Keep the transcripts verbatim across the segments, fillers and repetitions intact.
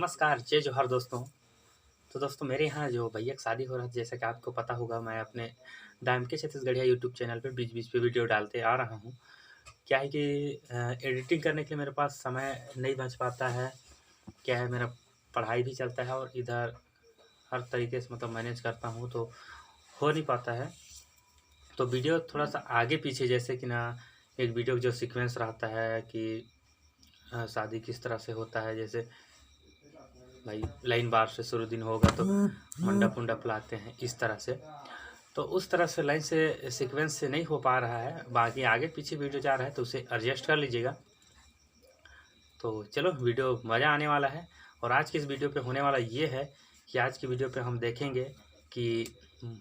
नमस्कार, जय जोहार दोस्तों। तो दोस्तों, मेरे यहाँ जो भैया की शादी हो रहा था, जैसा कि आपको पता होगा, मैं अपने दामके छत्तीसगढ़िया YouTube चैनल पे बीच-बीच पे वीडियो डालते आ रहा हूँ। क्या है कि, अ, एडिटिंग करने के लिए मेरे पास समय नहीं बच पाता है। क्या है, मेरा पढ़ाई भी चलता है और इधर हर तरीके से, मतलब, मैनेज करता हूँ, तो हो नहीं पाता है। तो वीडियो थोड़ा सा आगे पीछे, जैसे कि ना, एक वीडियो जो सीक्वेंस रहता है कि, अ, शादी किस तरह से होता है, जैसे भाई, लाइन बार से शुरू दिन होगा तो मंडप उंडप लाते हैं इस तरह से। तो उस तरह से लाइन से, सीक्वेंस से नहीं हो पा रहा है, बाकी आगे पीछे वीडियो जा रहा है, तो उसे एडजस्ट कर लीजिएगा। तो चलो, वीडियो मज़ा आने वाला है। और आज की इस वीडियो पे होने वाला ये है कि आज की वीडियो पे हम देखेंगे कि, हम्म,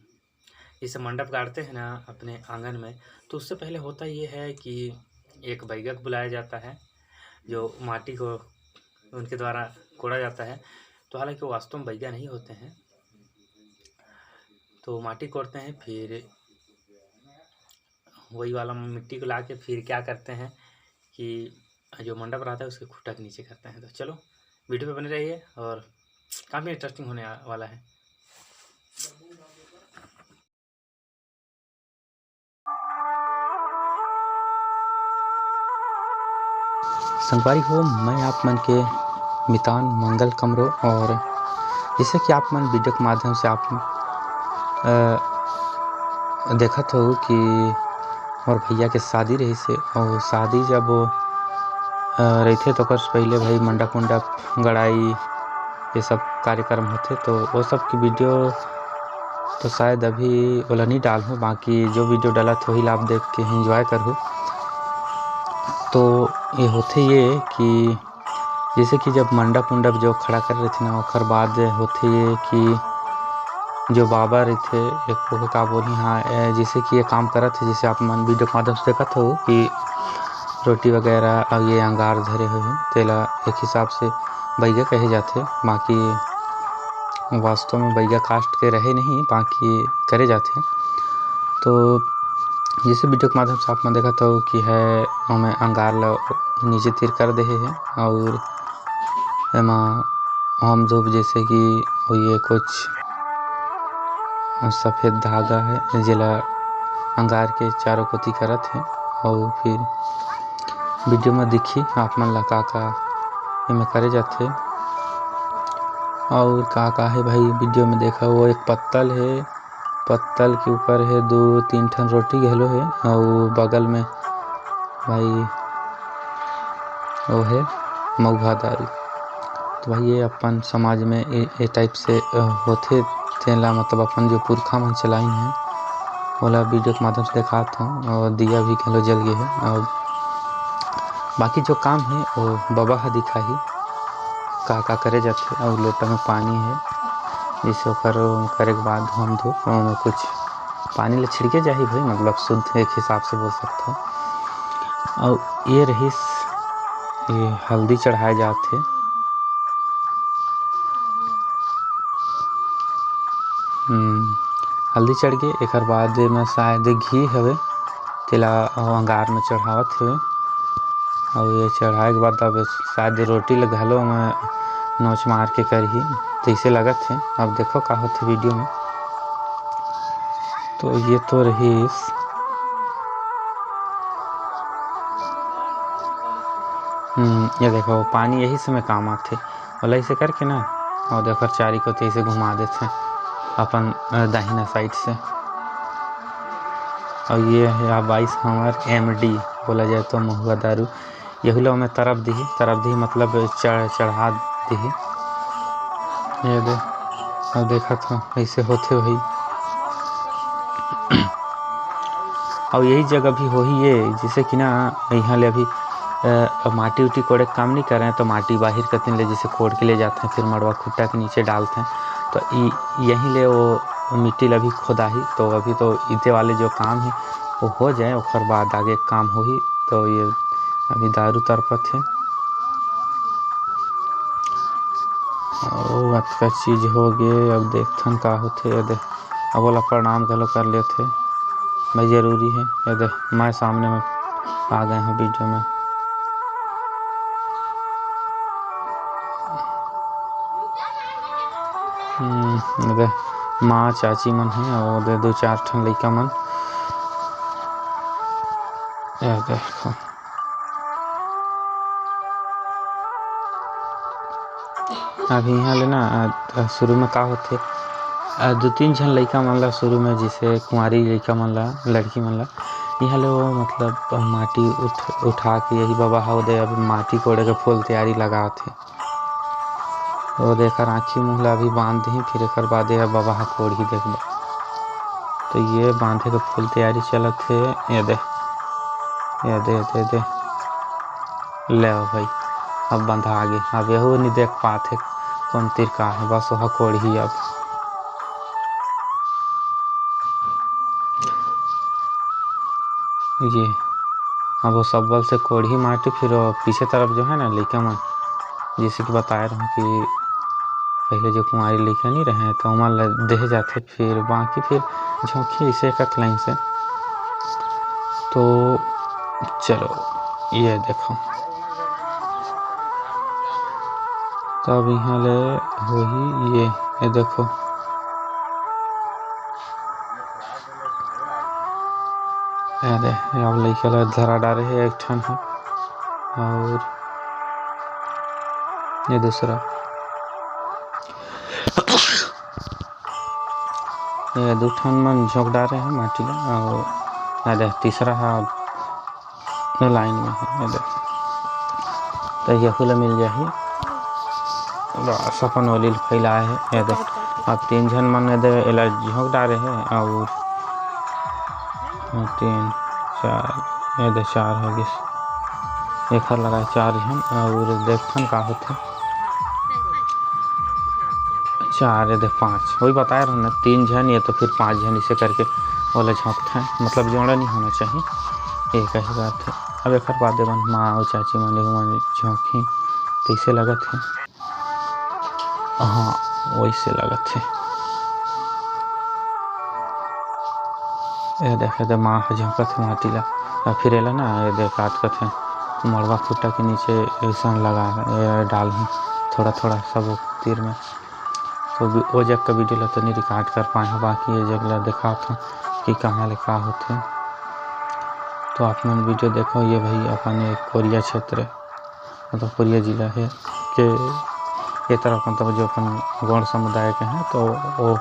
जैसे मंडप गाड़ते हैं ना अपने आंगन में, तो उससे पहले होता ये है कि एक बैगा को बुलाया जाता है, जो माटी को उनके द्वारा कोड़ा जाता है। तो हालांकि वो वास्तव में बैगा नहीं होते हैं, तो माटी कोड़ते हैं, फिर वही वाला मिट्टी को ला के फिर क्या करते हैं कि जो मंडप रहता है, उसके खूंटा के नीचे करते हैं। तो चलो, वीडियो पे बने रहिए और काफ़ी इंटरेस्टिंग होने आ-, वाला है। संगवारी हो, मैं आप मन के मितान मंगल कमरो, और जैसे कि आप मन वीडियो के माध्यम से आप, अ, देखत हो कि मोर भैया के शादी रहिस हे, और शादी जब, अ, रहिथे, तो ओकर से पहिले भाई मंडप उंडप गड़ाई, ये सब कार्यक्रम होथे, तो वो सब की वीडियो तो शायद अभी ओला नहीं डालहूँ, बाकी जो वीडियो डालत होही ला आप देख के एंजॉय करहू। तो ये होथे ये कि जैसे कि जब मंडप उंडप जो खड़ा करे रहिथे ना, ओकर बाद होथे ये कि जो बाबा रहिथे, एक ओके का बोलही, हाँ, ए, जैसे कि ये काम करत हे, जैसे आप मन वीडियो के माध्यम से देखत हो कि रोटी वगैरह और ये अंगार धरे हुए हैं, तेला एक हिसाब से बैगा कहे जाथे, बाकी वास्तव में बैगा कास्ट के रहे नहीं, बाकी करे जाथे। तो जैसे वीडियो के माध्यम से आप मन देखत हो कि है, ओमे अंगार ला नीचे तीर कर देहे हे, और एमा होम धूप जैसे कि ये कुछ सफेद धागा है, जेला अंगार के चारों कोती करत हे, और फिर वीडियो में दिखी आप मन ला का का एमे करे जाथे। और का का है भाई, वीडियो में देखा, वो एक पत्तल है, पत्तल के ऊपर है दो तीन ठन रोटी घलो है, और बगल में भाई वो है मऊहा दारू। तो भाई, ये अपन समाज में ए, ए टाइप से, अ, होथे, तेला मतलब अपन जो पुरखा मन चलाइन है, ओला वीडियो के माध्यम से देखात हूँ, और दिया भी घलो जल गए है। और बाकी जो काम है, वो बबा ह दिखाही, का का करे जाथे। और लोटा में पानी है, जैसे ओकर करे के बाद हम धूप में कुछ पानी ले छिड़के जाही भाई, मतलब शुद्ध एक हिसाब से बोल सकथो। और ये रहिस, ये हल्दी चढ़ाए जात हे। हम्म, हल्दी चढ़ के एकर बाद एमा शायद घी हवे, तेला अंगार में चढ़ावत हवे। और ये चढ़ाए के बाद अब शायद रोटी ल घलो में नोच मार के करही, तइसे लगत हे। अब देखो का होथे वीडियो में। तो ये तो रहिस। हम्म, ये देखो, पानी यही समय काम आथे। ओला ऐसे करके ना, और देखो, चारी कोती ऐसे घुमा देथे अपन, अ, दाहिना साइड से। और ये है आप बाईस हमर एमडी, बोला जाए तो महुआ दारू। यहू ला ओमे तरफ दिही, तरफ दिही मतलब चढ़-, चढ़ा दिही। ये दे, अब देखत हो, ऐसे होथे वही। और यही जगह भी होही ये, जैसे कि ना, यहाँ ले अभी, अ, माटी उटी कोड़े के काम नहीं करे, तो माटी बाहिर कतिन ले जैसे कोड़ के ले जाते हैं, फिर मड़वा खुट्टा के नीचे डालते हैं, तो इ-, यहीं ले वो मिट्टी ला भी खोदाही। तो अभी तो इते वाले जो काम है, वो हो जाए, ओकर बाद आगे काम होही। तो ये अभी दारू तरपत हे। ओ, अतका चीज हो गे, अब देखथन का होथे। ये दे, अब ओला प्रणाम घलो कर लेथे, भाई, जरूरी है। ये दे, मैं सामने में आ गए हूँ वीडियो में। हम्म, ये दे, माँ चाची मन हे, अउ दे दू चार ठन लइका मन। ये देखो। अब इहाँ ले ना, अ, अ, शुरू में का होथे, अ, दू तीन झन लइका मन ला शुरू में, जइसे कुंवारी लइका मन ला, लड़की मन ला, इहाँ ले वो मतलब माटी उठ-, उठा के यही बबा ह ओदे अब माटी कोड़े के full तैयारी लगावत हे। वो दे एकर आँखी मुँह ला अभी बांध दिही, फिर एकर बाद ये बबा ह कोड़ही देखबा। तो ये बांधे के full तैयारी चलत हे। ये दे, ये दे, ये दे, ये दे। ले भाई, अब बंधा गे। अब यहू नहीं देख पात हे कौन तीर का है, बस वह कोड़ही अब। ये, अब वो सब बल से कोड़ही माटी, फिर वो पीछे तरफ जो है ना लइका मन, जैसे कि बताए रहूँ कि पहले जो कुंवारी लइका नहीं रहे, तो ओमन ला देह जाथे, फिर बाकी फिर झोंकही इसे एक लाइन से। तो चलो, ये देखो, तब यहाँ ले होही ये, ये देखो, अरे, अब लइका ला धरा डारे हे एक ठन ह, और ये दूसरा, ये दू ठन मन झोंक डारे हे माटी ला, और अरे, तीसरा ह लाइन में हे, ये देख, तो यहू ला मिल जाही। बस अपन ओली ल फैलाए हे। ये दे, अब तीन झन मन ये दे, एला झोंक डारे हे, और तीन, चार, ये दे, चार हो गिस। एखर लगाए चार झन, और देखथन का होथे। चार, ये दे, पाँच, वही बताए रहो ना, तीन झन या तो फिर पाँच झन, इसे करके ओला झोंकथन, मतलब जोड़ा नहीं होना चाहिए, ये कही बात है। अब एखर बाद मन माँ और चाची मन, एहू मन झोंकही, तइसे लगत हे। हाँ, वइसे लगत हे। ये देखे, तो माँ ह झोंकत हे माटी ला, और फिर एला ना, ये देख, काट कथे, मड़वा खूंटा के नीचे अइसन लगा, ये डालही थोड़ा-थोड़ा सब तीर में। तो भी वो जग का video ला तो नहीं record कर पाए हूँ, बाकी ये जग ला दिखात हूँ कि कहाँ ले का होथे। तो आप मन video देखो, ये भाई अपन ये कोरिया क्षेत्र, मतलब कोरिया जिला है के ये तरफ, मतलब जो अपन गोंड समुदाय के हैं, तो वो,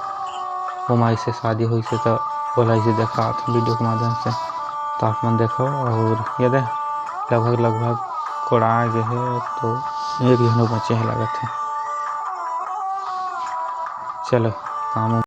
वो माई से शादी हुई से, तो बोला इसे देखा था video के माध्यम से। तो आप मन देखो, और ये दे लगभग, लगभग कोड़ा गए है, तो ये भी हनो बचे हैं लगत है। चलो, काम